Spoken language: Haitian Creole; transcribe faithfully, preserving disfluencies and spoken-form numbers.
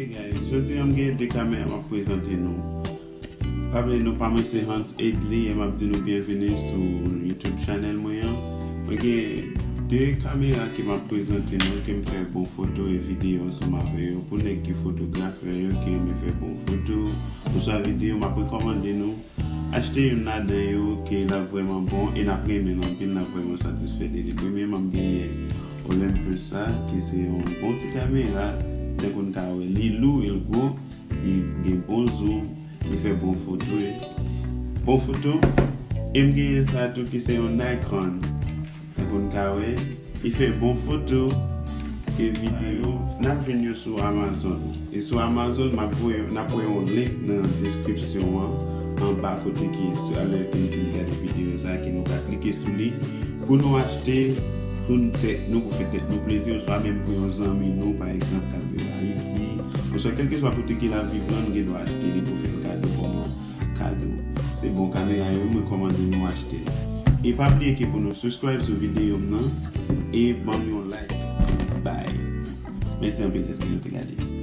Hey guys, jodi a m gen de kamera m ap prezante nou. Pa bliye non pa mwen se Hans Edley e m ap di nou byenveni sou YouTube channel mwen an. Mwen gen de kamera ke m ap prezante nou ke m fè bon foto e videyo ansanm avè yo. Pou nèg ki fotografè yo ki renmen fè bon foto oswa videyo, m ap rekòmande nou achte youn ladan yo ke l ap vrèman bon e n ap renmen l anpil, n ap vrèman satisfè de li. Premyèman m genyen Olympus sa ki se yon bon ti kamera, jan nou ka wè li lou e l gwo, li gen bon zoom, li fè bon foto. Bon foto. E m genyen sa tou ki se yon Nikon. Jan nou ka wè, li fè bon foto e videyo. N ap jwenn yo sou Amazon. E sou Amazon, m ap voye, n ap voye yon link nan deskripsyon an, anba kote ki sou alè ke n fin gade videyo sa, ke nou ka klike sou li pou nou achte pou n tèt nou, pou fè tèt nou plezi, oswa menm pou yon zanmi nou, pa egzanp, k ap viv Ayiti, oswa kèlkeswa kote ke l ap viv lan, nou gen dwa achte li pou fè l kado kòman kado. Se bon kamera yo m rekòmande nou achte. E pa bliye ke pou nou subscribe sou videyo m nan e ban m yon like. Bye. Mèsi anpil dèske nou te gade.